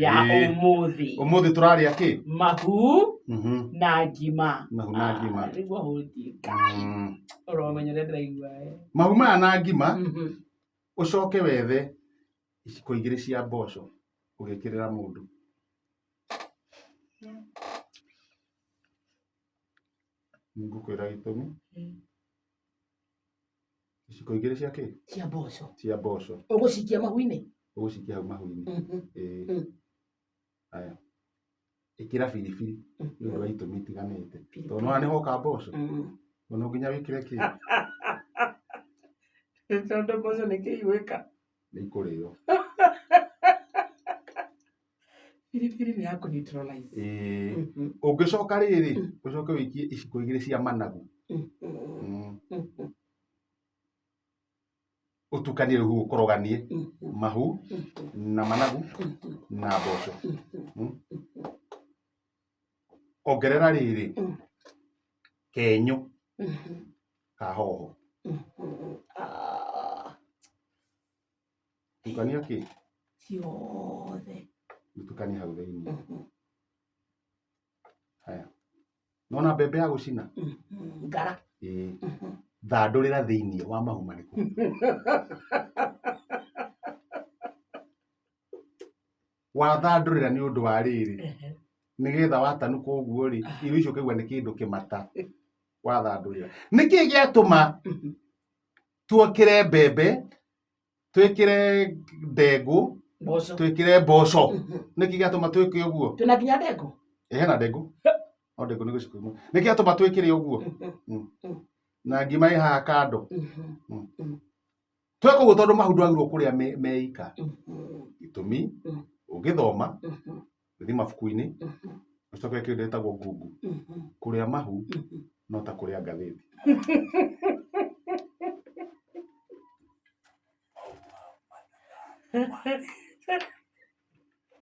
Ya Ĩĩ. ũmũthĩ. Ũmũthĩ tũrarĩa kĩ? Mahu na ngima. Mahu na ngima. Ah, Nĩguo hũtiĩ. Ũromenya ũrĩa ndĩraigua. Eh. Mahu maya na ngima, ũcoke wethe iciko igĩrĩ cia mboco ũgĩkĩrĩra mũndũ. Nĩngũkwĩra gĩtũmi. Iciko igĩrĩ cia kĩ? Cia mboco. Cia mboco. Ũgũcikia mahu-inĩ? Ũgũcikia hau mahu-inĩ. Ĩĩ. Haya. Ĩkĩra biribiri nĩ ũndũ wa itũmi itiganĩte. Tondũ nĩwona nĩhoka mboco. No nginya wĩkĩre kĩ? Tondũ mboco nĩ kĩ igwĩka? Nĩ ikũrĩo. Biribiri nĩ ya kũ neutralize. Ĩĩ. Ũngĩcoka rĩrĩ, ũcoke wĩikie iciko igĩrĩ cia managu. Ũtukanie rĩu ũkoroganie mahu na managu na mboco. Ongerera rĩrĩ kenyũ ka hoho. Ah. Tukania kĩ? Ciothe. Ũtukanie hau thĩinĩ. Haya. Nona mbembe ya gũcina? Ngara. Ĩĩ. Thandũrĩra thĩinĩ wa mahu marĩkũ? Wathandũrĩra nĩ ũndũ wa rĩrĩ, nĩgetha watanuka ũguo rĩ, irio icio ũkaigua nĩ kĩndũ kĩmata wathandũrĩra. Nĩkĩ gĩatũma tuokĩre mbembe, twĩkĩre ndengũ, Mboco. Twĩkĩre mboco? Nĩkĩ gĩatũma twĩke ũguo? Twĩna nginya ndengũ. Ĩ, hena ndengũ, no ndengũ nĩ gĩciko kĩmwe. Nĩkĩ gĩatũma twĩkĩre ũguo? Na ngima ĩ haha kando. Tweka ũguo tondũ mahu ndwagĩrĩirwo kũrĩa meika. Gĩtũmi, ũngĩthoma ũthiĩ mabuku-inĩ ũcoke kĩndũ gĩtagwo Google, kũrĩa mahu no ta kũrĩa ngathĩti.